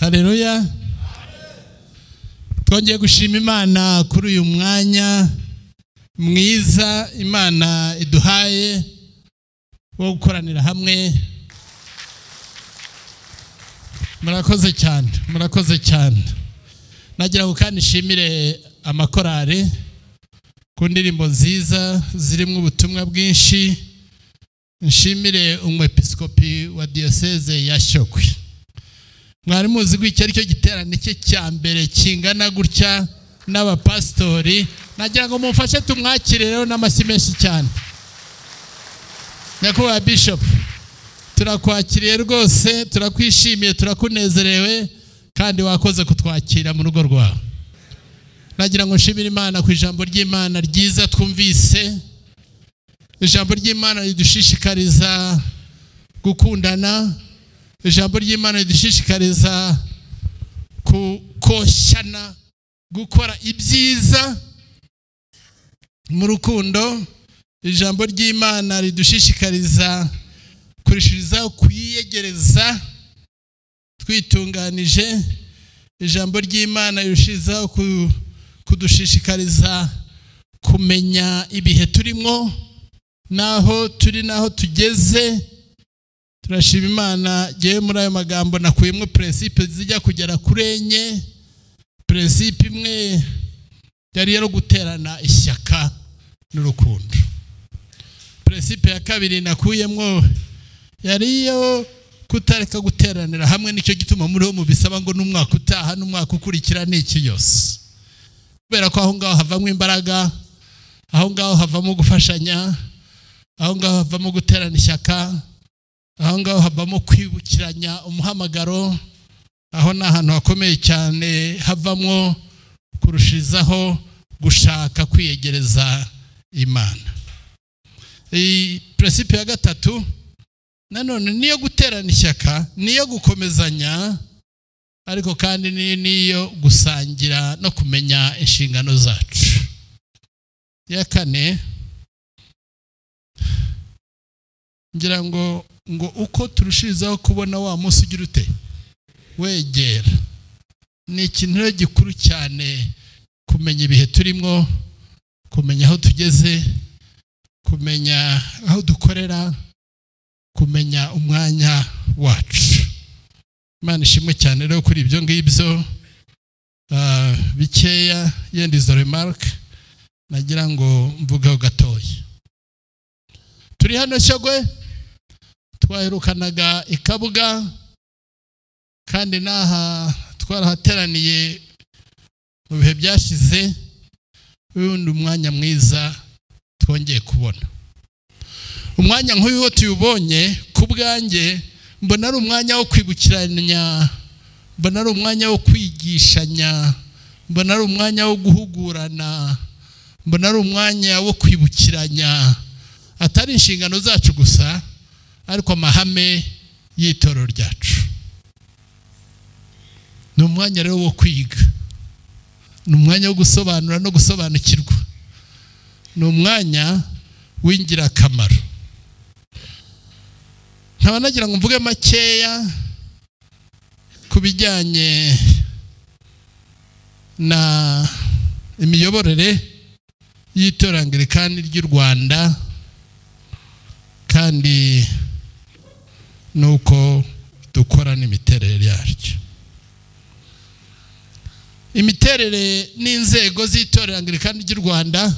Haleluya. Twongeye gushima Imana kuri uyu mwanya mwiza Imana iduhaye wo gukoranira hamwe. Murakoze cyane, murakoze cyane. Nagira ngo kandi nshimire amakorari ku ndirimbo nziza zirimo ubutumwa bwinshi. Nshimire umwepiskopi wa diyoseze ya Shyogwe. Mwari muzi ko iki ari cyo giterane cye cya mbere kingana gutya n'abapasitori. Nagira ngo mumfashe tumwakire rero n'amashyi menshi cyane. Nyakubahwa Bishop, turakwakiriye rwose, turakwishimiye, turakunezerewe kandi wakoze kutwakira mu rugo rwawe. Nagira ngo nshimire Imana ku ijambo ry'Imana ryiza twumvise. Ijambo ry'Imana ridushishikariza gukundana, ijambo ry'Imana ridushishikariza kukoshyana, gukora ibyiza mu rukundo. Ijambo ry'Imana ridushishikariza kurishiriza kuyiyegereza twitunganije. Ijambo ry'Imana rirushiriza kudushishikariza kumenya ibihe turimo naho turi naho tugeze. Turashima Imana. Ngewe muri ayo magambo nakuyemo principe zijya kugera kuri enye. Principe imwe yari iyo guterana ishyaka n'urukundo. Principe ya kabiri nakuyemo yari iyo kutareka guteranira hamwe. Nicyo gituma muri ho mubisaba ngo n'umwaka utaha n'umwaka ukurikira n'iki yose, kubera ko aho ngaho havamo imbaraga, aho ngaho havamo gufashanya, aho ngaho havamo guterana ishyaka, aho ngaho havamo kwibukiranya umuhamagaro. Aho ni ahantu hakomeye cyane havamo kurushizaho gushaka kwiyegereza Imana. Iyi principe ya gatatu nanone niyo guterana ishyaka, niyo gukomezanya, ariko kandi niyo gusangira no kumenya inshingano zacu. Ya kane, ngira ngo uko turushirizaho kubona wa munsi ugira ute wegera. Ni ikintu gikuru cyane kumenya ibihe turimo, kumenya aho tugeze, kumenya aho dukorera, kumenya umwanya wacu. Imana ishimwe cyane rero kuri ibyo ngibyo bikeya. Yenda izo remark nagira ngo mvugeho gatoya. Turi hano Shyogwe, twaherukanaga i Kabuga, kandi n'aha twarahateraniye mu bihe byashize. Uyu umwanya mwiza twongeye kubona. Umwanya nk'uyu tuyubonye ku bwanjye mbona ari umwanya wo kwibukiranya, mbona ari umwanya wo kwigishanya, mbona ari umwanya wo guhugurana, mbona ari umwanya wo kwibukiranya, atari inshingano zacu gusa ariko amahame y'itorero ryacu. Ni umwanya rero wo kwiga, ni umwanya wo gusobanura no gusobanukirwa, ni umwanya w'ingirakamaro. Nkaba nagira ngo mvuge makeya ku bijyanye na imiyoborere y'itorero Anglikani ry'u Rwanda, kandi nuko dukora n'imiterere yaryo. Imiterere n'inzego z'itorero Anglikani ry'u Rwanda,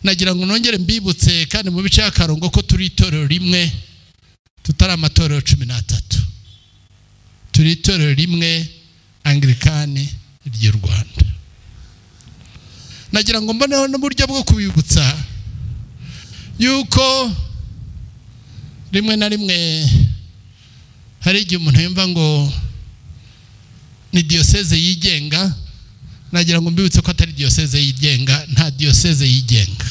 nagira ngo nongere mbibutse kandi mu bice y'akarongo ko turi itorero rimwe, tutari amatorero 13. Turi itorero rimwe Anglikani ry'u Rwanda. Nagira ngo mboneho n'uburyo bwo kubibutsa yuko rimwe na rimwe hari igihe umuntu yumva ngo ni diyoseze yigenga. Nagira ngo mbibutse ko atari diyoseze yigenga, nta diyoseze yigenga.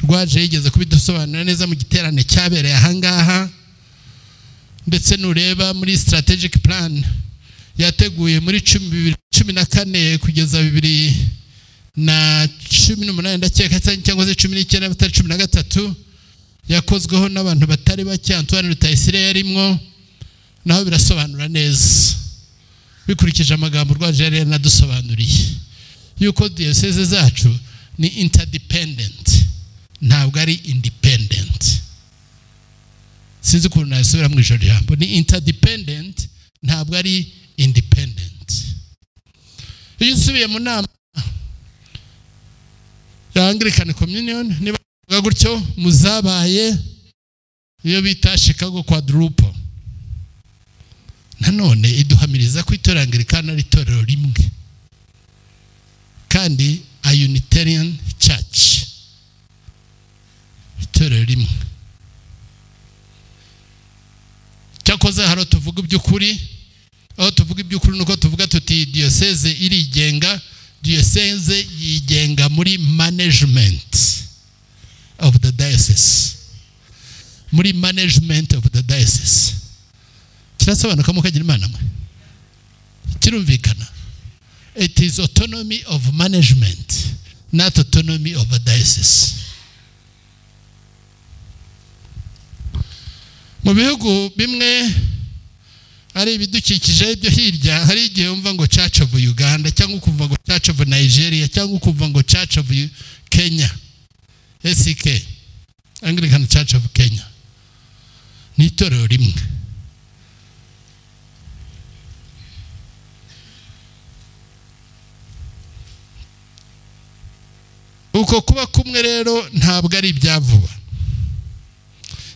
Rwaje yigeze kubidusobanurira neza mu giterane cyabereye aha ngaha, ndetse nureba muri strategic plan yateguye muri 2014 kugeza 2018 ndakeka, cyangwa se 19 atari 13, yakozweho n'abantu batari bake. Antoine Rutayisire yarimwo, naho birasobanura neza. Bikurikije amagambo rwaje yari yanadusobanuriye yuko diyoseze zacu ni interdependent, ntabwo ari independent. Sinzi ukuntu nasubira mu ijoro jambo, ni interdependent ntabwo ari independent. Iyo usubiye mu nama ya Anglican Communion niba gutyo muzabaye iyo bita Chicago Quadruple, nanone iduhamiriza ko itorero Anglikana ari itorero rimwe kandi a Unitarian Church, itorero rimwe. Cyakoze haro tuvuga iby'ukuri, aho tuvuga iby'ukuri nuko tuvuga tuti diyoseze irigenga, diyoseze yigenga muri management of the diocese, muri management of the diocese. Kirasobanuka mukagira Imana mwe, kirumvikana. It is autonomy of management, not autonomy of a diocese. Mu bihugu bimwe ari ibidukikije byo hirya, hari igihe wumva ngo Church of Uganda, cyangwa ukumva ngo Church of Nigeria, cyangwa ukumva ngo Church of Kenya, ACK, Anglican Church of Kenya. Ni itorero rimwe. Uko kuba kumwe rero ntabwo ari ibyavuba,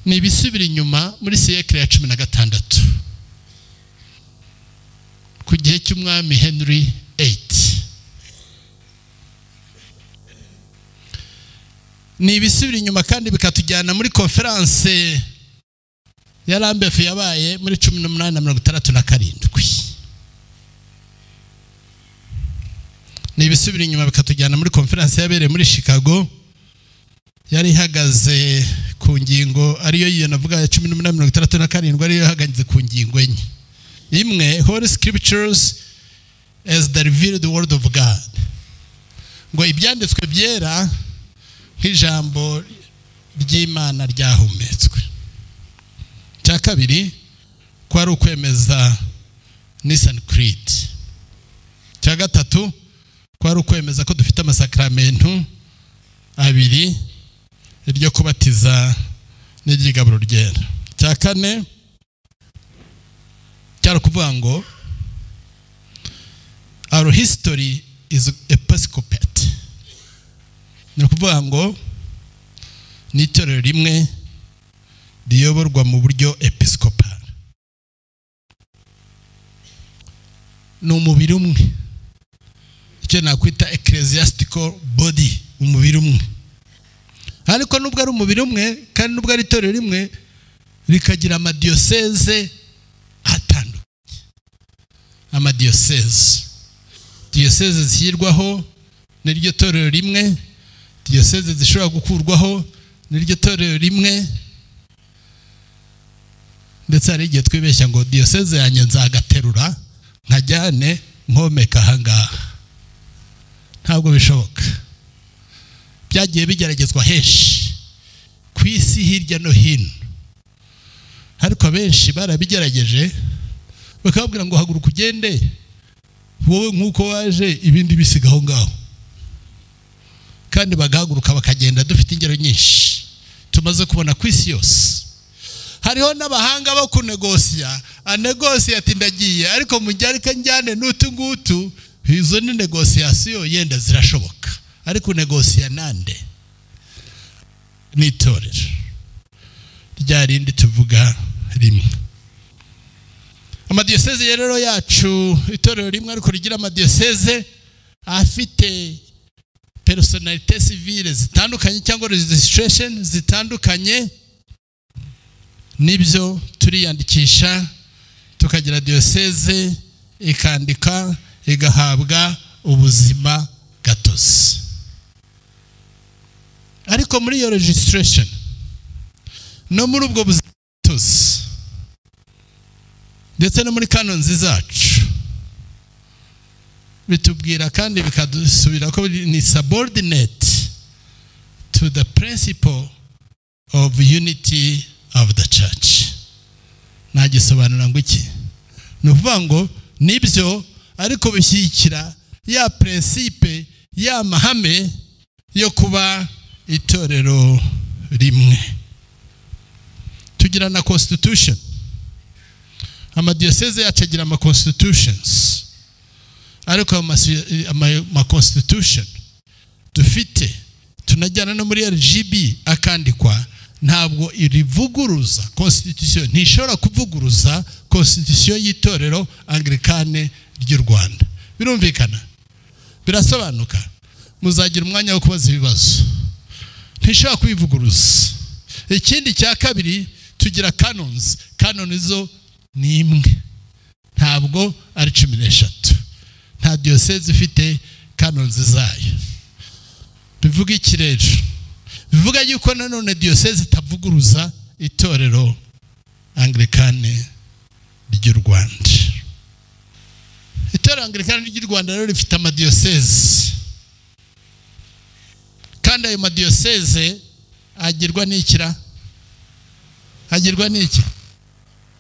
ni ibisubira inyuma muri siècle ya 16 ku gihe cy'umwami Henry VIII. Ni ibisubira inyuma kandi bikatujyana muri conference ya Lambeth yabaye muri 1867. Ni ibisubira inyuma bikatujyana muri conference yabereye muri Chicago, yari ihagaze ku ngingo ariyo yiyo navuga ya 1867, ariyo ihagaze ku ngingo enye. Imwe, Holy Scriptures as the revealed word of God, ngo ibyanditswe byera nk'ijambo ry'Imana ryahumetswe. Cya kabiri ko ari ukwemeza Nicene Creed. Cya gatatu ko ari ukwemeza ko dufite amasakramentu abiri, iryo kubatiza n'iry'igaburo ryera. Cya kane cyari kuvuga ngo our history is episcopate, ni ukuvuga ngo ni itorero rimwe riyoborwa mu buryo episcopal, ni umubiri umwe, icyo nakwita ecclesiastical body, umubiri umwe. Ariko nubwo ari umubiri umwe kandi nubwo ari itorero rimwe, rikagira amadiyoseze atandukanye. Amadiyoseze, diyoseze zishyirwaho n'iryo torero rimwe, diyoseze zishobora gukurwaho n'iryo torero rimwe. Ndetse hari igihe twibeshya ngo diyoseze yanjye nzagaterura nkajyane nkomeka ahangaha. Ntabwo bishoboka. Byagiye bigeragezwa henshi ku isi hirya no hino, ariko abenshi barabigerageje bakababwira ngo haguruka ugende wowe nk'uko waje, ibindi bisiga aho ngaho, kandi bagahaguruka bakagenda. Dufite ingero nyinshi tumaze kubona ku isi yose. Hariho n'abahanga bo kunegosiya, anegosiya ati ndagiye ariko mujyarike njyane n'utu ngutu. Izo ni negosiyasiyo yenda zirashoboka, ariko negosiya nande? Ni itorero rya rindi tuvuga rimwe. Amadiyoseze rero yacu, itorero rimwe ariko rigira amadiyoseze afite personalite civile zitandukanye cyangwa registration zitandukanye, nibyo turiyandikisha tukagira diyoseze ikandika igahabwa ubuzima gatozi. Ariko muri iyo registration no muri ubwo buzima gatozi ndetse no muri kanonzi zacu bitubwira kandi bikadusubira ko ni subordinate to the principle of unity of the church. Nagisobanura ngo iki? Ni ukuvuga ngo Nibyo, ariko bishyigikira ya principe, ya mahame yo kuba itorero rimwe. Tugira na constitution. Amadiyoseze yacu agira ama constitutions, ariko ama constitution dufite tunajyana no muri RGB akandikwa, ntabwo irivuguruza constitution, ntishobora kuvuguruza constitution y'itorero Anglikane ry'u Rwanda. Birumvikana, birasobanuka. Muzagira umwanya wo kubaza ibibazo. Ntishobora kubivuguruza. Ikindi cya kabiri, tugira canons. Canon zo ni imwe, ntabwo ari 13. Nta diyoseze ifite canons zayo. Bivuga iki rero? Bivuga yuko nanone diyoseze itavuguruza itorero Anglikane ry'u Rwanda. Itorero Anglikane ry'u Rwanda rero rifite amadiyoseze, kandi ayo madiyoseze agirwa n'ikira, agirwa n'iki?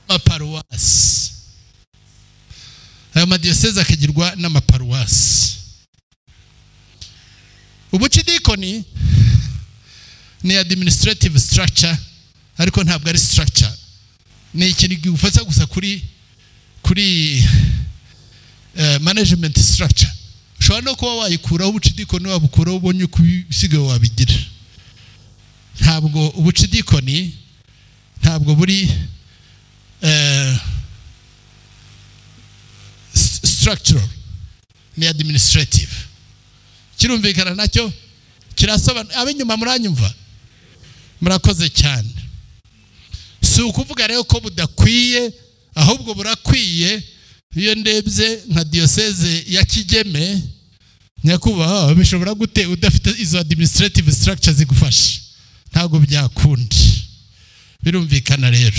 Amaparuwasi. Ayo madiyoseze akagirwa n'amaparuwasi. Ubucidikoni ni administrative structure, ariko ntabwo ari structure, ni ikintu gifasha gusa kuri management structure. Ushobora no kuba wayikuraho ubucidikoni, wabukuraho ubonye uko ibisigaye wabigira. Ntabwo ubucidikoni ntabwo buri structural, ni administrative. Kirumvikana nacyo, kirasobanura. Ab'inyuma muranyumva? Murakoze cyane. Si ukuvuga rero ko budakwiye, ahubwo burakwiye. Iyo ndebye nka diyoseze ya Kigeme, nyakubahwa, bishobora gute udafite izo administrative structure zigufasha? Ntabwo byakunda. Birumvikana rero.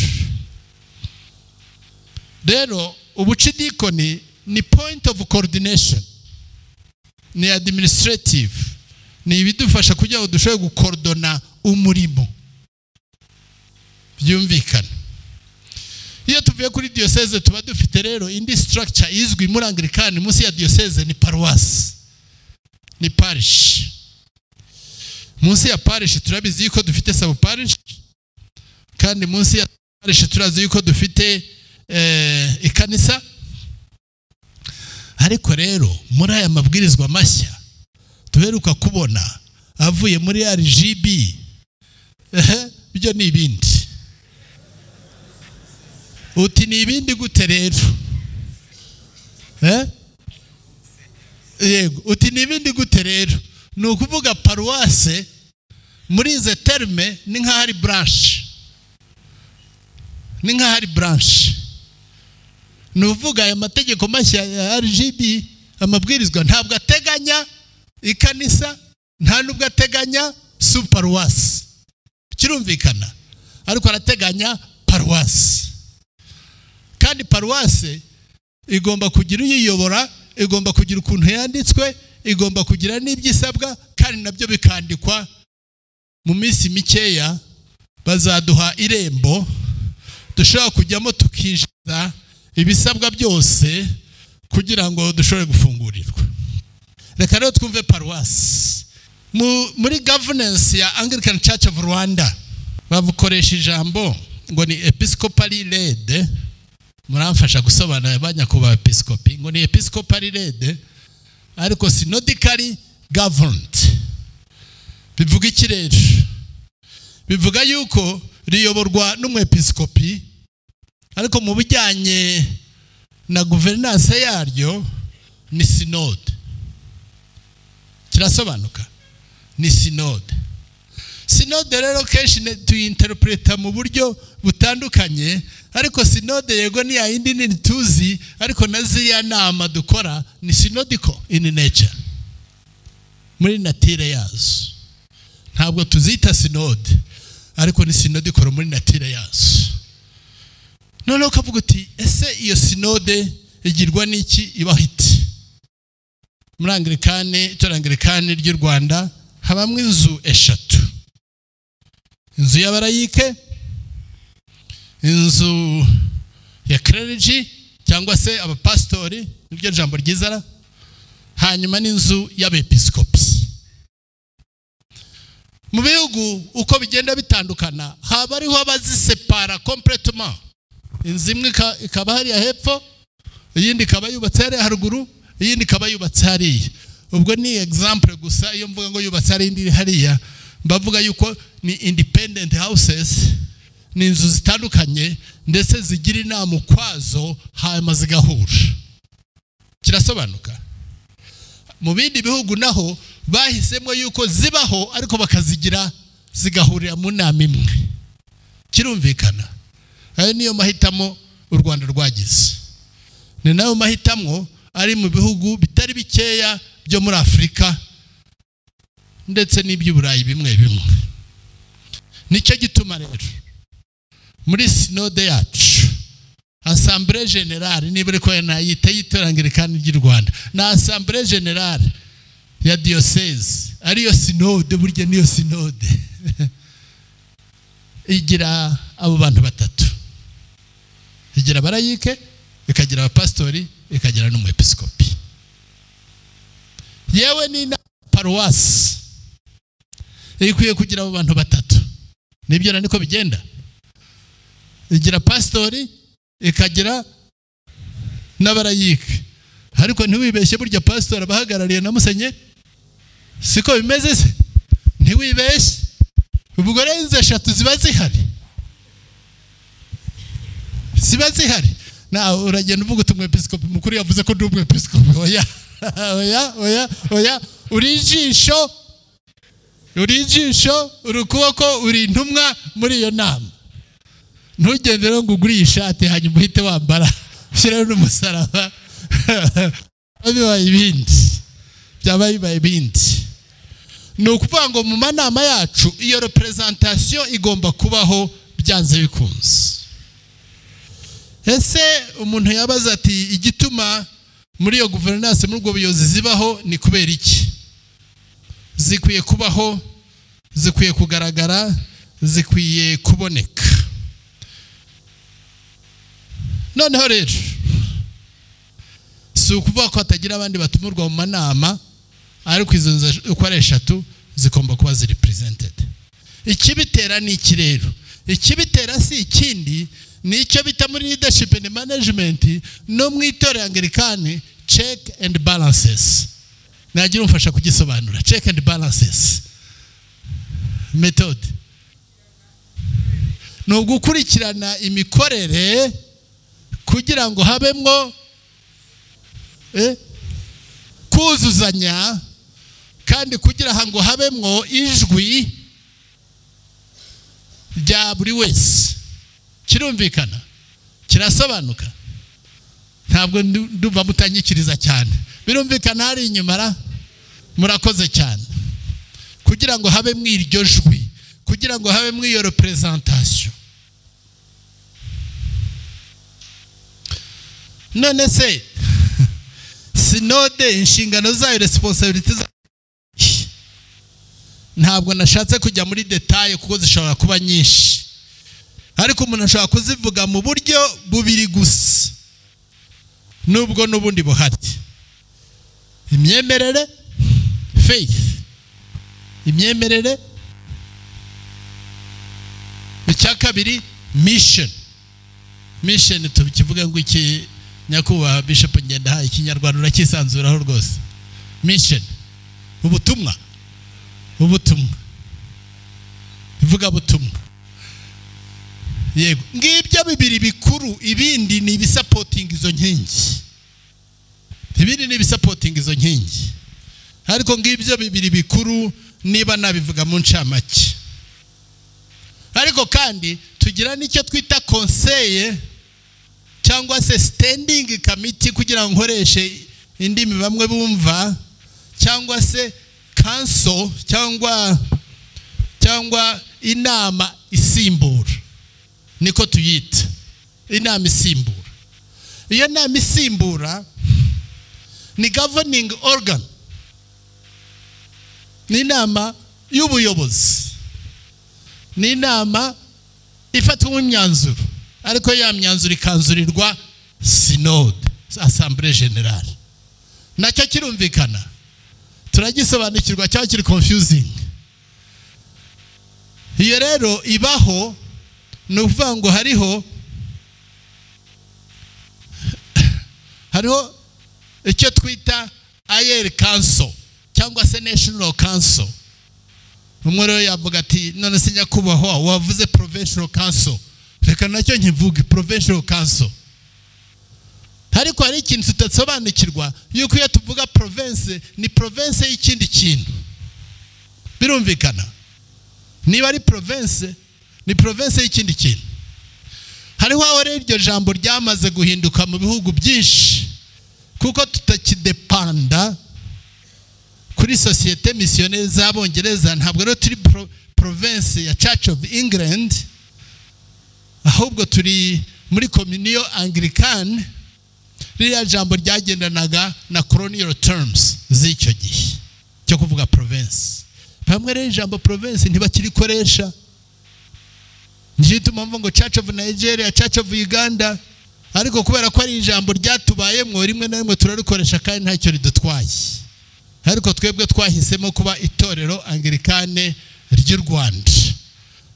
Rero ubucidikoni ni point of coordination, ni administrative, ni ibidufasha kugira ngo dushobore gukordona umurimo. Byumvikana. Iyo tuvuye kuri diyoseze, tuba dufite rero indi structure izwi muri Anglikani munsi ya diyoseze, ni paruwasi, ni parish. Munsi ya parish turabizi yuko dufite sub parish, kandi munsi ya parish turazi yuko dufite ikanisa. Ariko rero muri aya mabwirizwa mashya duheruka kubona avuye muri RGB, byo ni ibindi. Uti ni ibindi gute rero? Yego, uti ni ibindi gute rero? Ni ukuvuga paruwase muri izi terme ni nk'aho ari branche, ni nk'aho ari branche. Ni ukuvuga aya mategeko mashya ya RGB, amabwirizwa, ntabwo ateganya ikanisa, nta nubwo ateganya sous paruwasi. Kirumvikana? Ariko arateganya paruwasi, kandi paruwasi igomba kugira uyiyobora, igomba kugira ukuntu yanditswe, igomba kugira n'ibyo isabwa, kandi nabyo bikandikwa. Mu minsi mikeya bazaduha irembo dushobora kujyamo tukinjiza ibisabwa byose kugira ngo dushobore gufungurirwa. Reka rero twumve paruwasi. Muri governance ya Anglican Church of Rwanda babukoresha ijambo ngo ni episcopally led. Muramfasha gusobanura, ba nyakubahwa episcopi, ngo ni episcopally led ariko synodically governed. Bivuga iki rero? Bivuga yuko riyoborwa n'umwepiskopi, ariko mu bijyanye na governance yaryo ni synode. Kirasobanuka? Ni synode. Synode rero kenshi tuyinterpreta mu buryo butandukanye, ariko synode yego ni ya yindi nini tuzi, ariko na ziriya nama dukora ni synodical in nature, muri nature yazo. Ntabwo tuzita synode, ariko ni synodical muri nature yazo. Noneho ukavuga uti: "Ese iyo synode igirwa n'iki, ibaho iti?" Muri Anglikane, itorero Anglikane ry'u Rwanda, habamo inzu eshatu: inzu y'abarayike, inzu ya clergy. cyangwa se abapasitori, niryo jambo ryiza, hanyuma n'inzu y'abepiskopi. Mu bihugu uko bigenda bitandukana haba ariho abazisepara complètement, inzu imwe ikaba hariya hepfo, iyindi ikaba yubatse hariya haruguru, iyindi ikaba yubatse hariya. Ubwo ni example gusa, iyo mvuga ngo yubatse hariya indi hariya, mbavuga yuko ni independent houses, ni inzu zitandukanye ndetse zigira inama ukwazo hanyuma zigahura. Kirasobanuka? Mu bindi bihugu naho bahisemo yuko zibaho ariko bakazigira zigahurira mu nama imwe. Kirumvikana? Ayo niyo mahitamo u Rwanda rwagize, ni nayo mahitamo ari mu bihugu bitari bikeya byo muri Afurika ndetse n'iby'Uburayi bimwe bimwe. Nicyo gituma rero muri sinode yacu, Assemblée Générale, niba ariko nayita y'itorero Anglikani ry'u Rwanda, na Assemblée Générale ya Diocèse, ariyo sinode, burya niyo sinode igira abo bantu batatu, igira abarayike, ikagira abapasitori, ikagira n'umwepiskopi. Yewe ni na paruwasi ikwiye kugira abo bantu batatu. Nibyo na niko bigenda, igira pasitori, ikagira n'abarayike. Ariko ntiwibeshye, burya pasitori abahagarariye na musenyeri, siko bimeze se? Ntiwibeshye, ubwo rero inzu eshatu ziba zihari, ziba zihari. Nawe uragenda uvuga uti umwepiskopi mukuru yavuze ko ndi umwepiskopi. Oya oya oya oya, uri ijisho, uri ijisho, uri ukuboko, uri intumwa muri iyo nama. Ntugende rero ngo ugure iyi shati hanyuma uhite wambara ushyiraho n'umusaraba, bibaye ibindi, byaba bibaye ibindi. Ni ukuvuga ngo mu manama yacu iyo representation igomba kubaho byanze bikunze. Ese umuntu yabaza ati igituma muri iyo governance, muri ubwo buyobozi zibaho ni kubera iki? Zikwiye kubaho, zikwiye kugaragara, zikwiye kuboneka. Noneho rero si ukuvuga ko hatagira abandi batumurwa mu manama, ariko izo nzu uko ari eshatu zigomba kuba ziri presented. Ikibitera ni iki rero? Ikibitera si ikindi, ni icyo bita muri leadership and management no mu itorero Anglikani check and balances. Nagira umfasha kugisobanura. Check and balances method ni ugukurikirana imikorere kugira ngo habemwo kuzuzanya, kandi kugira ngo habemwo ijwi rya buri wese. Kirumvikana? Kirasobanuka? Ntabwo ndumva mutanyikiriza cyane. Birumvikana hari inyuma ra? Murakoze cyane. Kugira ngo habemwo iryo jwi, kugira ngo habemwo iyo representation. None se sinode inshingano zayo, responsibility zayo, ntabwo nashatse kujya muri detail kuko zishobora kuba nyinshi, ariko umuntu ashobora kuzivuga mu buryo bubiri gusa, nubwo n'ubundi buhari. Imyemerere, faith, imyemerere. Icya kabiri mission. Mission tukivuga ngo iki, nyakubahwa Bishop Ngendahaye, ikinyarwanda urakisanzuraho rwose. Mission, ubutumwa, ubutumwa, ivuga butumwa. Yego, ngibyo bibiri bikuru, ibindi ni ibisupporting izo nkingi, ibindi ni ibisupporting izo nkingi, ariko ngibyo bibiri bikuru niba nabivuga mu ncamake. Ariko kandi tugira n'icyo twita conseil cyangwa se standing committee, kugira ngo nkoreshe indimi bamwe bumva, cyangwa se council, cyangwa inama isimbura, niko tuyita, inama isimbura. Iyo nama isimbura ni governing organ, ni inama y'ubuyobozi, ni inama ifatwamo imyanzuro, ariko ya myanzuro ikanzurirwa Synode, Assemblée Générale. Nacyo kirumvikana, turagisobanukirwa cyangwa kiri confusing? Iyo rero ibaho, ni ukuvuga ngo hariho icyo twita AR Council cyangwa se National Council. Umwe rero yavuga ati: "None se nyakubahwa, wavuze Provincial Council." Reka nacyo nkivuge, Provincial Council. Ariko hari ikintu tudasobanukirwa, yuko iyo tuvuga province, ni province y'ikindi kintu. Birumvikana? Niba ari province, ni province y'ikindi kintu. Hariho aho rero iryo jambo ryamaze guhinduka mu bihugu byinshi, kuko tutakidepanda kuri Société Missionnaire z'Abongereza. Ntabwo rero turi province ya Church of England, ahubwo turi muri Communion Anglicane. Ririya jambo ryagendanaga na colonial terms z'icyo gihe cyo kuvuga province. Bamwe rero ijambo province ntibakirikoresha. Nicyo gituma mvuga ngo Church of Nigeria, Church of Uganda. Ariko kubera ko ari ijambo ryatubayemwo, rimwe na rimwe turarikoresha kandi ntacyo ridutwaye. Ariko twebwe twahisemo kuba Itorero Anglikane ry'u Rwanda,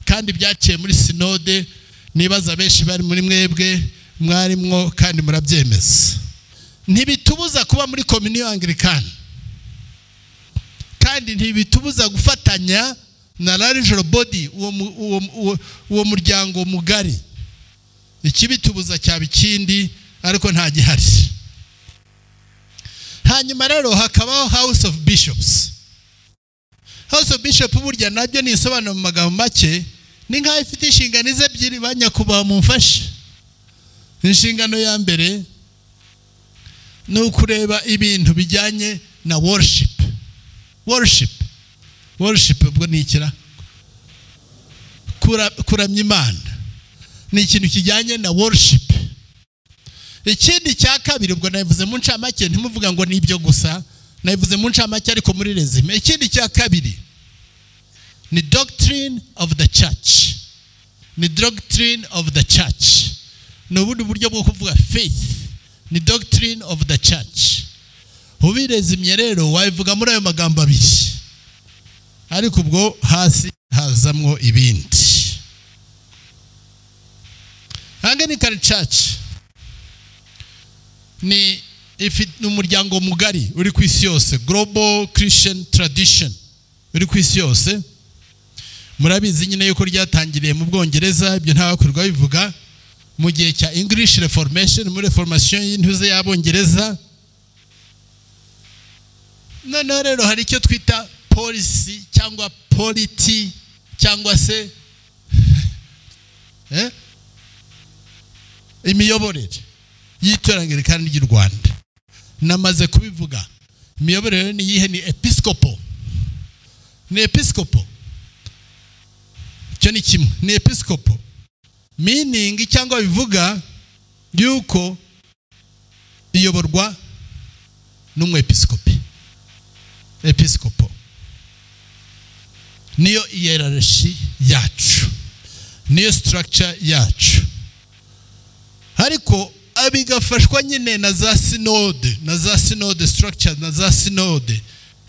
kandi byaciye muri sinode. Nibaza benshi bari muri mwebwe mwarimwo kandi murabyemeza. Ntibitubuza kuba muri Communion Anglicane, kandi ntibitubuza gufatanya na larger body, uwo muryango mugari. Ikibitubuza cyaba ikindi, ariko nta gihari. Hanyuma rero hakabaho House of Bishops. House of Bishop burya nabyo ni isobanuro mu magambo make, ni nk'aho ifite inshingano ze ebyiri. Ba nyakubahwa, mumfashe. Inshingano ya mbere ni ukureba ibintu bijyanye na worship. Worship, worship ubwo ni ikira kuramya Imana, ni ikintu kijyanye na worship. Ikindi cya kabiri, ubwo nabivuze mu ncamake, ntimuvuga ngo ni ibyo gusa, nabivuze mu ncamake ariko muri résumé. Ikindi cya kabiri ni doctrine of the church. Ni doctrine of the church, ni ubundi buryo bwo kuvuga faith, ni doctrine of the church. Ubirezimye rero wabivuga muri ayo magambo abiri, ariko ubwo hasi hazamwo ibindi. Anglican Church ni umuryango mugari uri ku isi yose, global Christian tradition uri ku isi yose. Murabizi nyine yuko ryatangiriye mu Bwongereza, ibyo ntawakwirwa bivuga, mu gihe cya English Reformation, muri Reformation y'intuze y'Abongereza. Noneho rero hari icyo twita policy cyangwa polity cyangwa se imiyoborere y'itorero Anglikani ry'u Rwanda. Namaze kubivuga. Imiyoborere ni iyihe? Ni episcopal, ni episcopal. Icyo ni kimwe. Ni episcopal, meaning cyangwa bivuga yuko iyoborwa n'umwepiskopi. Episcopal niyo hierarchy yacu, niyo structure yacu. Ariko bigafashwa nyine na za synode, na za synode structure, na za synode.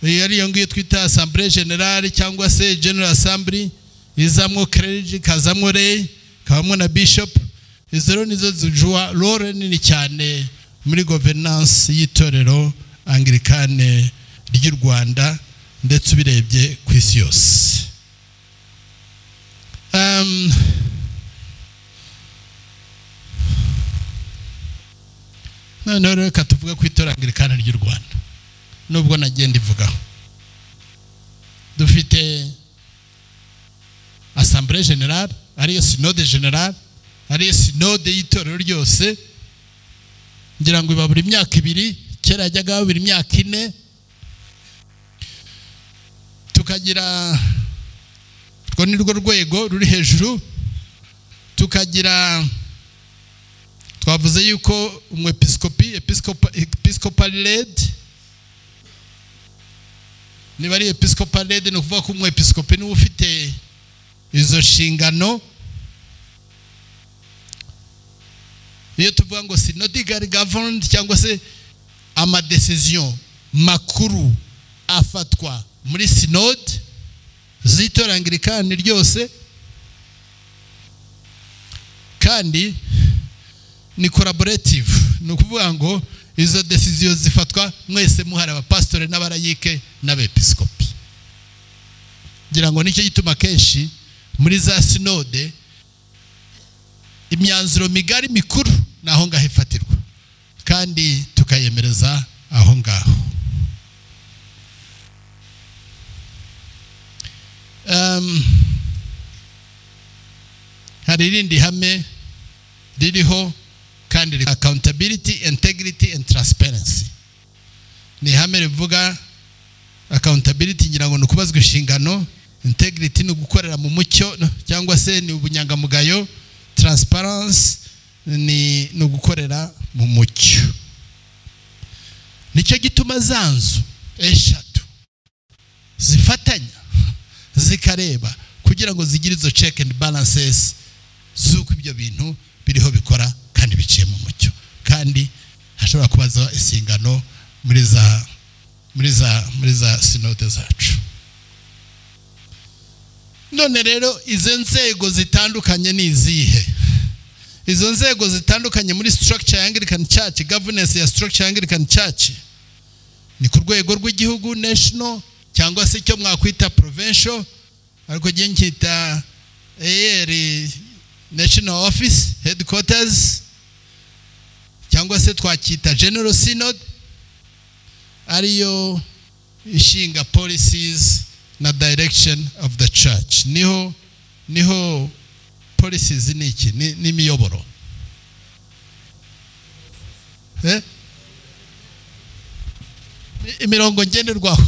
Iyo ariyo ngiyo twita Assemblée Générale cyangwa se General Assembly, izamwo clergy, ikazamwo lay, ikabamwo na bishop. Izo rero nizo zijuwa role nini cyane muri governance y'Itorero Anglikane ry'u Rwanda, ndetse ubirebye ku isi yose. Noneho rero reka tuvuge ku Itorero Anglikane ry'u Rwanda. Nubwo nagenda ivugaho, dufite Assemblée Générale, ariyo Synode Générale, ariyo synode y'itorero ryose. Ngira ngo iba buri myaka 2, kera yajyaga buri myaka 4. Tukagira, urwo ni rwo rwego ruri hejuru. Tukagira, twavuze yuko umwepiskopi, episcopal led. Niba ari episcopal led, ni ukuvuga ko umwepiskopi niwe ufite izo nshingano. Niyo tuvuga ngo synodically governed cyangwa se amadecision makuru afatwa muri synode z'itorero Anglikani ryose, kandi ni collaborative. Ni ukuvuga ngo izo decision zifatwa mwese muhari, abapasitore n'abarayike n'abepiskopi. Ngira ngo nicyo gituma kenshi muri za synode imyanzuro migari mikuru naho ngaho ifatirwa, kandi tukayemereza aho ngaho. Hari irindi hame ririho kandi, accountability, integrity and transparency. Ni ihame rivuga accountability, ngira ngo ni ukubazwa inshingano, integrity ni ugukorera mu mucyo cyangwa se ni ubunyangamugayo, transparency ni ugukorera mu mucyo. Nicyo gituma za nzu eshatu zifatanya zikareba kugira ngo zigire izo check and balances z'uko ibyo bintu biriho bikora kandi biciye mu mucyo, kandi hashobora kubaza insingano muri za synode zacu. None rero izo nzego zitandukanye ni izihe? Izo nzego zitandukanye muri structure ya Anglican Church, governance ya structure ya Anglican Church, ni ku rwego rw'igihugu national, cyangwa se icyo mwakwita provincial, ariko ngiye nkita AR National Office Headquarters, cyangwa se twakita General Synod, ariyo ishinga policies na direction of the church. Niho policies ni iki? Ni imiyoboro. Imirongo ngenderwaho,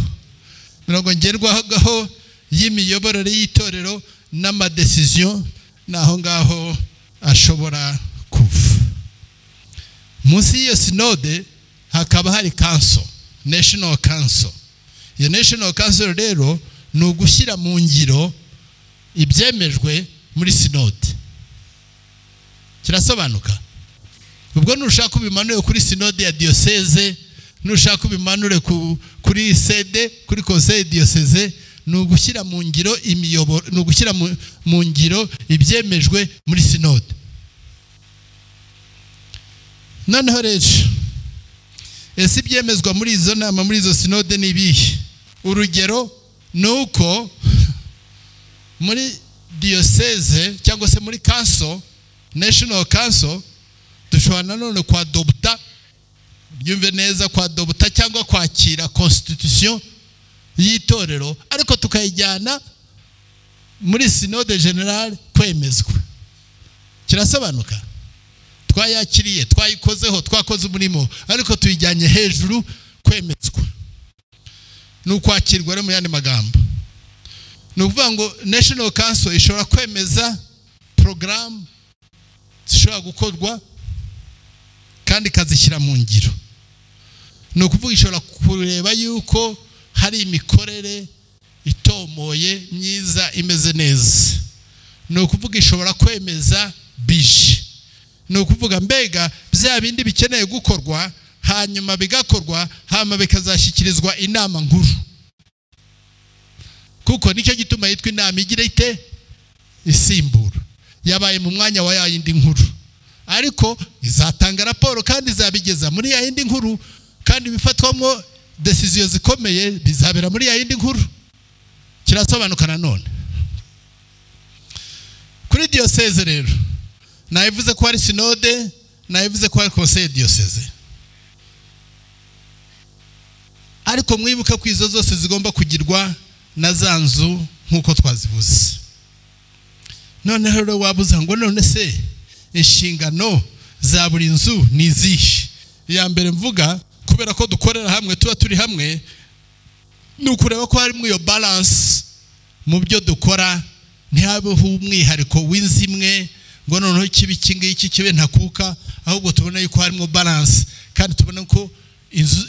imirongo ngenderwaho y'imiyoborere y'itorero n'amadecision, naho ngaho ashobora kuva. Munsi y'iyo synode hakaba hari council, National Council. Iyo National Council rero ni ugushyira mu ngiro ibyemejwe muri synode. Kirasobanuka? Ubwo nushaka ubimanure kuri synode ya diocese, nushaka ubimanure kuri CD, kuri conseil diocese, ni ugushyira mu ngiro imiyoboro, ni ugushyira mu ngiro ibyemejwe muri synode. Noneho rero ese ibyemezwa muri izo nama, muri izo synode ni ibihe? Urugero ni uko muri diocese cyangwa se muri council, National Council, dushobora nanone kwadopta, byumve neza, kwadopta cyangwa kwakira constitution y'itorero, ariko tukayijyana muri synode general kwemezwa. Kirasobanuka? Twayakiriye, twayikozeho, twakoze umurimo, ariko tuyijyanye hejuru kwemezwa. Ni ukwakirwa rero mu yandi magambo. Ni ukuvuga ngo National Council ishobora kwemeza program zishobora gukorwa kandi ikazishyira mu ngiro. Ni ukuvuga ishobora kureba yuko hari imikorere itomoye myiza imeze neza. Ni ukuvuga ishobora kwemeza bije. Ni ukuvuga mbega bya bindi bikeneye gukorwa, hanyuma bigakorwa, hanyuma bikazashyikirizwa inama nkuru. Kuko nicyo gituma yitwa inama igira ite? Isimbura. Yabaye mu mwanya wa yindi nkuru, ariko izatanga raporo kandi izabigeza muri ya yindi nkuru, kandi bifatwamo decision zikomeye bizabera muri ya yindi nkuru. Kirasobanuka nanone? Kuri diocese rero nayivuze ko ari synode, nayivuze ko ari conseil diocese, ariko mwibuka ko izo zose zigomba kugirwa na za nzu nk'uko twazivuze. Noneho rero wabuza ngo none se inshingano za buri nzu ni izihe? Iya mbere mvuga, kubera ko dukorera hamwe, tuba turi hamwe, ni ukureba ko harimo iyo balance mu byo dukora, ntihabeho umwihariko w'inzu imwe ngo noneho kibe iki ngiki kibe ntakuka, ahubwo tubona yuko harimo balance, kandi tubona ko inzu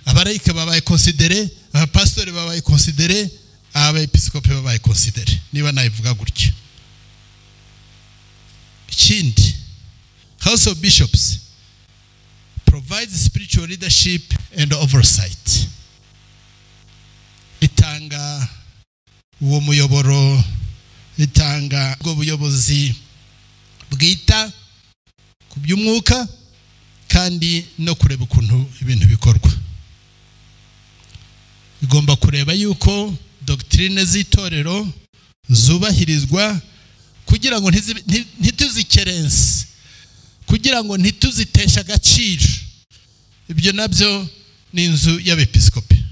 abarayike babaye considéré, abapasitore babaye considéré, abepiskopi babaye considéré, niba nayivuga gutyo. Ikindi House of Bishops provides spiritual leadership and oversight. Itanga uwo muyoboro, itanga ubwo buyobozi bwita ku by'umwuka kandi no kureba ukuntu ibintu bikorwa. Igomba kureba yuko doctrine z'itorero zubahirizwa kugira ngo ntituzikerense, kugira ngo ntituziteshe agaciro. Ibyo nabyo ni inzu y'abepiskopi.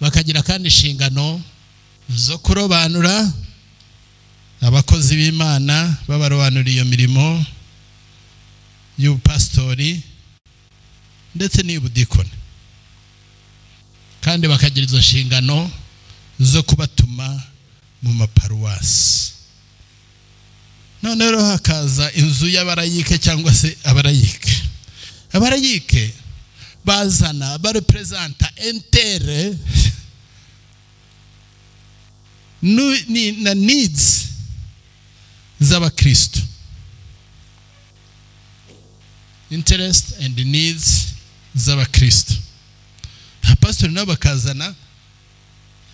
Bakagira kandi inshingano zo kurobanura abakozi b'Imana, babarobanura iyo mirimo y'ubupasitori ndetse n'iy'ubudikoni, kandi bakagira izo nshingano zo kubatuma mu maparuwasi. None rero hakaza inzu y'abarayike cyangwa se abarayike. Abarayike bazana barepresenta intérêt na needs z'abakristo, interest and needs z'abakristo. Abapasitori nabo bakazana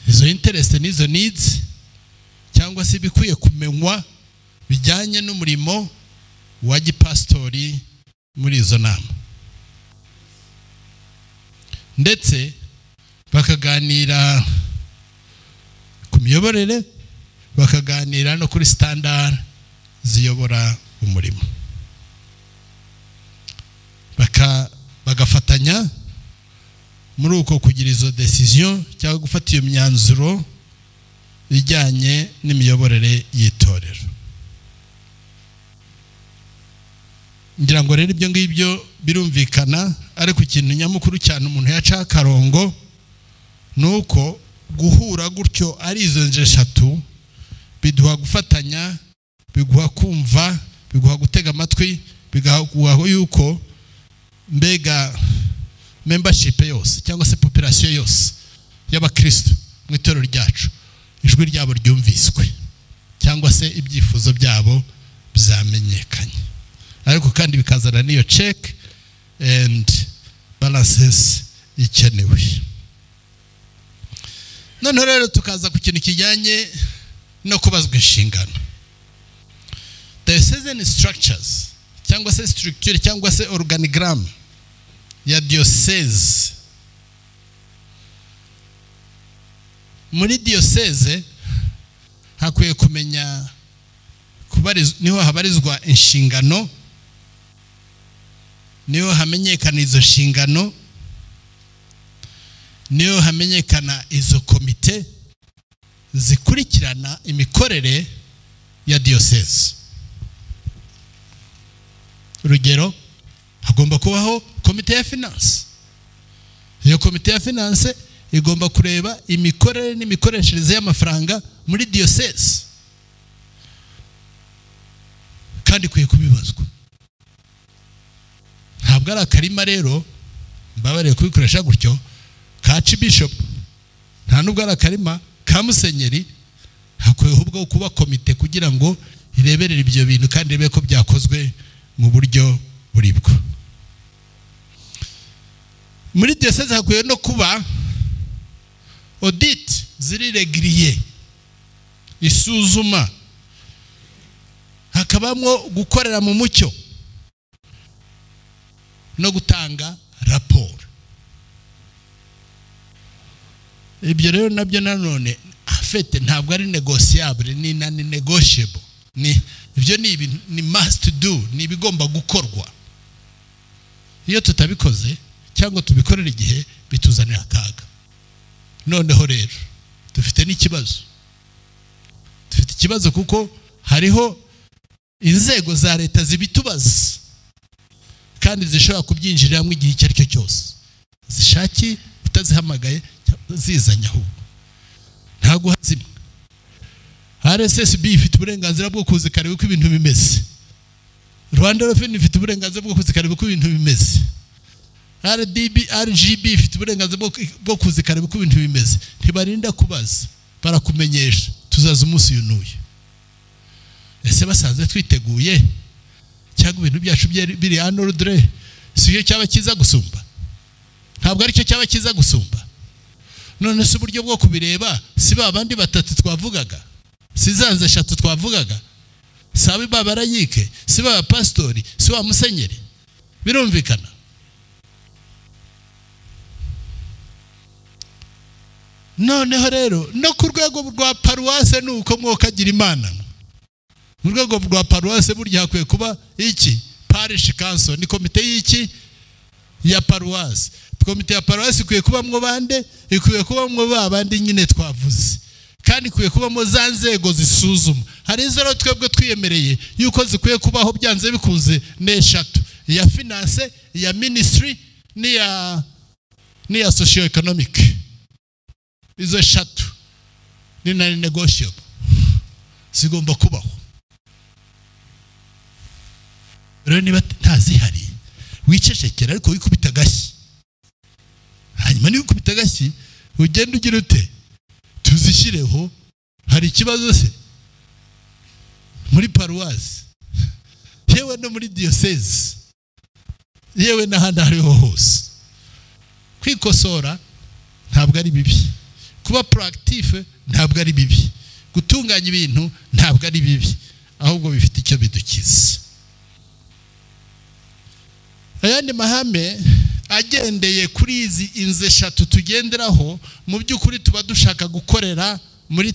izo interest n'izo needs cyangwa se ibikwiye kumenywa bijyanye n'umurimo wa gipasitori muri izo nama, ndetse bakaganira ku miyoborere, bakaganira no kuri standard ziyobora umurimo, bagafatanya muri uko kugira izo decision cyangwa gufata iyo myanzuro ijyanye n'imiyoborere y'itorero. Ngira ngo rero ibyo ngibyo birumvikana, ariko ikintu nyamukuru cyane umuntu yaca akarongo nuko guhura gutyo ari izo nje eshatu biduha gufatanya, biguha kumva, biguha gutega amatwi, bigaha yuko mbega membership yose cyangwa se population yose y'abakristo mu itorero ryacu ijwi ryabo ryumviswe cyangwa se ibyifuzo byabo byamenyekanye, ariko kandi bikazana n'iyo check and balances ikenewe. Noneho rero tukaza ku kintu kijyanye no kubazwa inshingano. Diocesan structures cyangwa se structure cyangwa se organigram ya diocese. Muri diocese hakwiye kumenya niho habarizwa inshingano, niho hamenyekana izo nshingano, niho hamenyekana izo komite zikurikirana imikorere ya diocese. Urugero, hagomba kubaho komite ya finance. Iyo komite ya finance igomba kureba imikorere n'imikoreshereze y'amafaranga muri diocese, kandi ikwiye kubibazwa. Ntabwo ari akarima rero, mbabarire kubikoresha gutyo, ka Bishop, nta nubwo ari akarima ka musenyeri, hakwiye ahubwo kuba komite kugira ngo ireberere ibyo bintu kandi irebe ko byakozwe mu buryo buribwo. Muri diocese hakwiye no kuba audit ziri regiriye, isuzuma, hakabamwo gukorera mu mucyo no gutanga raporo. Ibyo rero nabyo nanone afete ntabwo ari negotiable, ni non negotiable, ni ibyo ni ibintu ni must do, ni ibigomba gukorwa. Iyo tutabikoze cyangwa tubikorera igihe bituzanira akaga. Noneho rero dufite n'ikibazo, dufite ikibazo kuko hariho inzego za leta zibitubaza kandi zishobora kubyinjiriramo igihe icyo ari cyo cyose, zishaki utazihamagaye zizanye ahubwo ntago zimwe. RSSB ifite uburenganzira bwo kuza ikareba uko ibintu bimeze, Rwanda Revenue ifite uburenganzira bwo kuza ikareba uko ibintu bimeze, RDB RGB ifite uburenganzira bwo kuza ikareba uko ibintu bimeze. Ntibarinda kubaza, barakumenyesha tuzaza umunsi uyu n'uyu. Ese basanze twiteguye Cyangwa ibintu byacu biri en ordre, si cyo cyaba kiza gusumba? Ntabwo aricyo cyaba kiza gusumba. None se uburyo bwo kubireba si ba bandi batatu twavugaga, si zanze eshatu twavugaga, si ababarayike, si ba pastori, si wa musenyeri? Birumvikana. Noneho rero no ku rwego rwa paruwase ni uko mwokagira Imana. Mu rwego rwa paruwase burya hakwiye kuba iki? Parish council, ni komite y'iki? Ya paruwase. Komite ya paruwase ikwiye kubamwo bande? Ikwiye kubamwo ba bandi nyine twavuze, kandi ikwiye kubamo za nzego zisuzuma. Hari izo rero twebwe twiyemereye yuko zikwiye kubaho byanze bikunze, ni eshatu: iya finance, iya ministry, n'iya socio economic. Izo eshatu ni non negotiable, zigomba kubaho. Rero niba ntazihari wicecekera, ariko wikubita agashyi. Hanyuma niba ukubita agashyi ugenda ugira ute? Tuzishyireho. Hari ikibazo se muri paruwasi, yewe no muri diyoseze, yewe n'ahandi aho ariho hose? Kwikosora ntabwo ari bibi, kuba proactif ntabwo ari bibi, gutunganya ibintu ntabwo ari bibi, ahubwo bifite icyo bidukiza. Ayandi mahame agendeye kuri izi inzu eshatu tugenderaho, mu by'ukuri tuba dushaka gukorera muri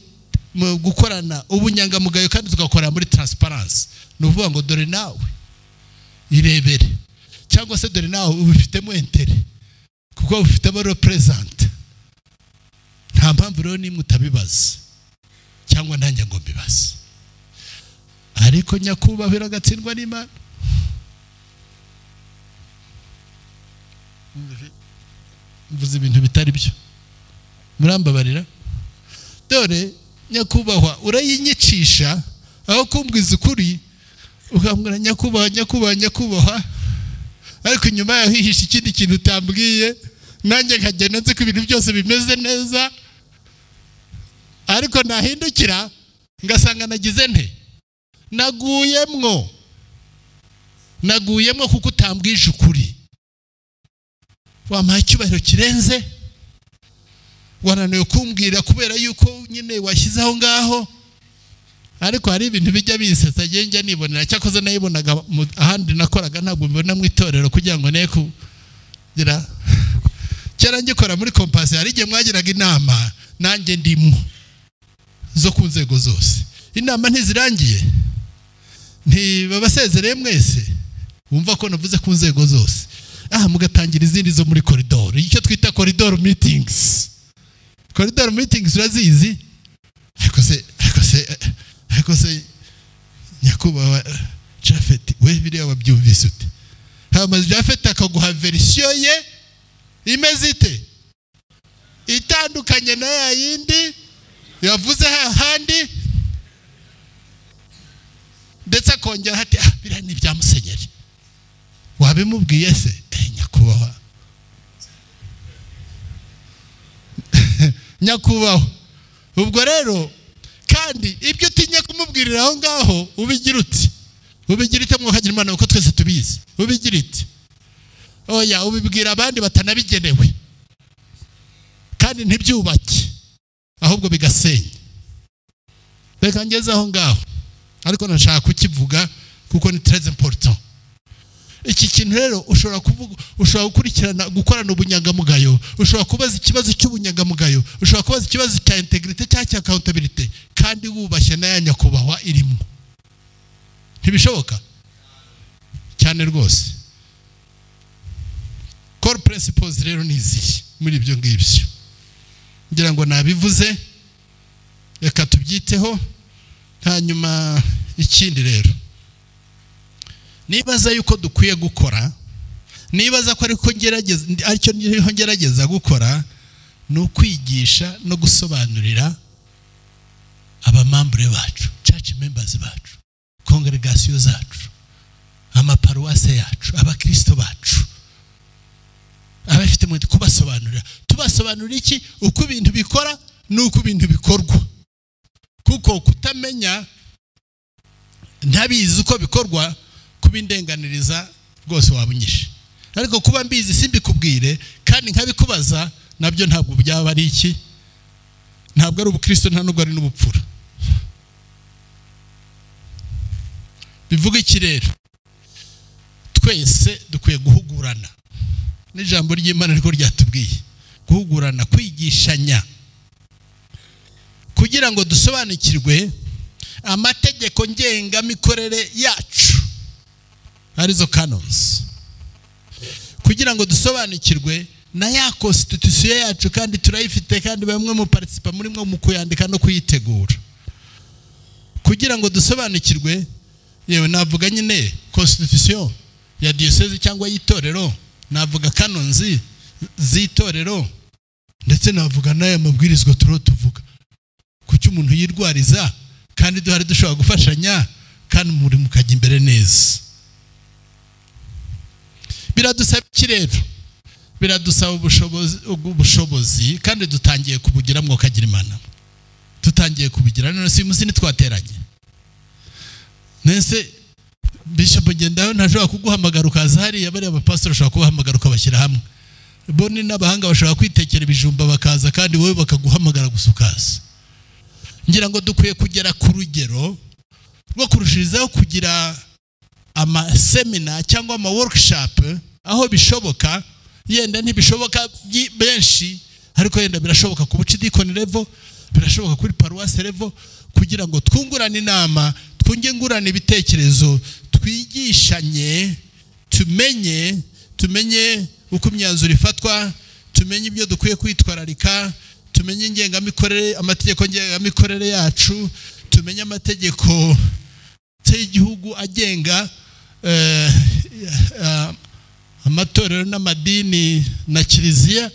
gukorana ubunyangamugayo kandi tugakorera muri transparence. Ni ukuvuga ngo dore nawe irebere, cyangwa se dore nawe ubifitemo intérêt kuko ubifitemo représente. Nta mpamvu rero nimwe utabibaza cyangwa nanjye ngo mbibaze. Ariko nyakubahwa agatsindwa n'Imana. Mvuze ibintu bitari byo, murambabarira. Dore nyakubahwa urayinyicisha, aho kumbwiza ukuri ukambwira nyakubahwa nyakubahwa nyakubahwa, ariko inyuma yaho hihishe ikindi kintu utambwiye, nanjye nkagenda nzi ko ibintu byose bimeze neza, ariko nahindukira ngasanga nagize nte? Naguyemwo, naguyemwo kuko utambwije ukuri. Wampaye icyubahiro kirenze, wananiwe kumbwira kubera yuko nyine washyize aho ngaho. Ariko hari ibintu bijya binsetsa njya nibonera, cyakoze nayibonaga ahandi nakoraga, ntabwo mbibona mu itorero kugira ngo ne kugira. Kera ngikora muri Compassion, hari igihe mwagiraga inama nanjye ndimo zo ku nzego zose. Inama ntizirangiye, ntibabasezereye mwese, wumva ko navuze ku nzego zose, mugatangira izindi zo muri koridoro, icyo twita corridor meetings. Corridor meetings urazizi? Ariko se nyakubahwa Japhet, we biriya wabyumvise ute? Hamaze Japhet akaguha version ye imeze ite? Itandukanye na ya yindi yavuze hahandi, ndetse akongera ati biriya ni ibya musenyeri. Wabimubwiye se? Nyakubahwa, nyakubahwa. Ubwo rero kandi ibyo utinya kumubwirira aho ngaho ubigira uti? Ubigira ite mwokagira Imana, kuko twese tubizi? Ubigira ite? Oya, ubibwira abandi batanabigenewe, kandi ntibyubake ahubwo bigasenya. Reka ngeze aho ngaho, ariko nashaka kukivuga kuko ni très important. Iki kintu rero ushobora kuvuga, ushobora gukurikirana gukorana ubunyangamugayo, ushobora kubaza ikibazo cy'ubunyangamugayo, ushobora kubaza ikibazo cya intégrité cyangwa cya accountability, kandi wubashye na ya nyakubahwa irimo. Ntibishoboka cyane rwose. Core principles rero ni izihe muri ibyo ngibyo? Ngira ngo nabivuze, reka tubyiteho. Hanyuma ikindi rero nibaza yuko dukwiye gukora, nibaza ko ariko ngerageza, aricyo niho ngerageza gukora, ni ukwigisha no gusobanurira abamembres bacu, church members bacu, congregation zacu, amaparuwase yacu, abakristo bacu, abafite mu kubasobanurira. Tubasobanurira iki? Uko ibintu bikora n'uko ibintu bikorwa, kuko kutamenya, ntabizi uko bikorwa. Kubindenganiriza rwose wabunyishe, ariko kuba mbizi simbikubwire kandi nkabikubaza nabyo ntabwo byaba ari iki, ntabwo ari ubukristo, nta nubwo ari n'ubupfura. Bivuga iki rero? Twese dukwiye guhugurana, n'ijambo ry'Imana riko ryatubwiye guhugurana, kwigishanya, kugira ngo dusobanukirwe amategeko ngengamikorere yacu, arizo canons, kugira ngo dusobanukirwe na ya constitution yacu, kandi turayifite, kandi bamwe mu participa muri mwe mu kuyandika no kuyitegura, kugira ngo dusobanukirwe. Yewe navuga nyine constitution ya diocese cyangwa y'itorero, navuga canons z'itorero, ndetse navuga n'aya mabwirizwa turiho tuvuga. Kuki umuntu yirwariza kandi duhari dushobora gufashanya kandi muri mukajya imbere neza? Biradusaba iki rero? Biradusaba ubushobozi, kandi dutangiye kubugira mwokagira Imana, dutangiye kubigira. None si umunsi ntitwateranye? Nese Bishop Ngendaho ntashobora kuguhamagara ukaza hariya? Bariya abapastor bashobora kubahamagara ukabashyira hamwe, bo ni n'abahanga bashobora kwitekera ibijumba bakaza, kandi wowe bakaguhamagara gusa ukaza. Ngira ngo dukwiye kugera ku rugero rwo kurushirizaho kugira amasemina cyangwa ama workshop aho bishoboka. Yenda ntibishoboka benshi, ariko yenda birashoboka ku bucidikoni level, birashoboka kuri paruwasi level, kugira ngo twungurane inama, twungurane ibitekerezo, twigishanye, tumenye uko imyanzuro ifatwa, tumenye ibyo dukwiye kwitwararika, tumenye ingengamikorere, amategeko ngengamikorere yacu, tumenye amategeko y'igihugu agenga amatorero n'amadini na kiliziya.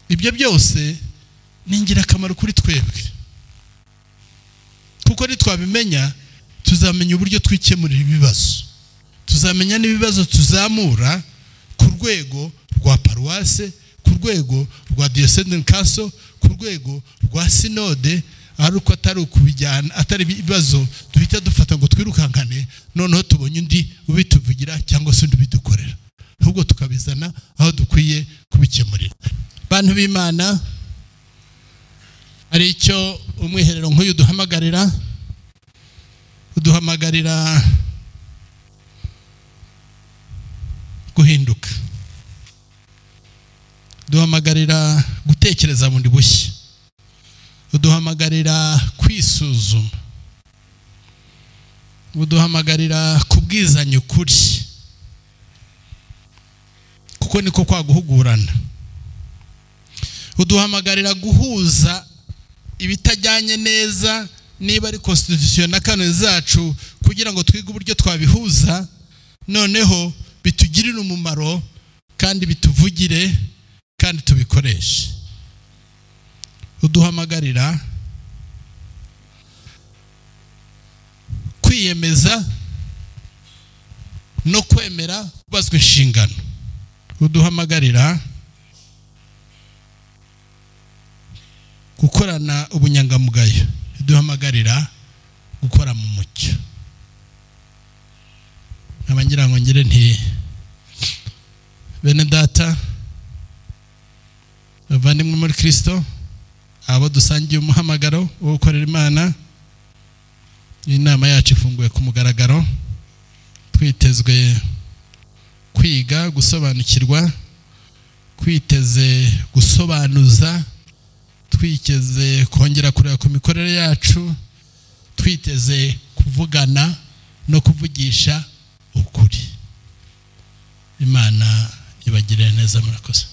Ibyo byose ni ingirakamaro kuri twebwe, kuko nitwabimenya tuzamenya uburyo twikemurira ibibazo, tuzamenya n'ibibazo tuzamura ku rwego rwa paruwase, ku rwego rwa diocesan council, ku rwego rwa synode, ariko atari ukubijyana, atari ibibazo duhita dufata ngo twirukankane noneho tubonye undi ubituvugira cyangwa se undi ubidukorera, ahubwo tukabizana aho dukwiye kubikemurira. Bantu b'Imana, ari icyo umwiherero nk'uyu duhamagarira, uduhamagarira guhinduka, duhamagarira gutekereza bundi bushya, uduhamagarira kwisuzuma, uduhamagarira kubwizanya ukuri, kuko niko kwa guhugurana, uduhamagarira guhuza ibitajyanye neza, niba ari constitution na kanoni zacu, kugira ngo twige uburyo twabihuza, noneho bitugirire umumaro kandi bituvugire kandi tubikoreshe. Uduhamagarira kwiyemeza no kwemera kubazwa inshingano. Uduhamagarira gukorana ubunyangamugayo. Uduhamagarira gukora mu mucyo. Ngira ngo ngire nti bene data bavandimwe muri Kristo, abo dusangiye umuhamagaro wo gukorera Imana, inama yacu ifunguye ku mugaragaro, twitezwe kwiga gusobanukirwa, kwiteze gusobanuza, twiteze kongera kureba ku mikorere yacu, twiteze kuvugana no kuvugisha ukuri. Imana ibagirire neza, murakoze.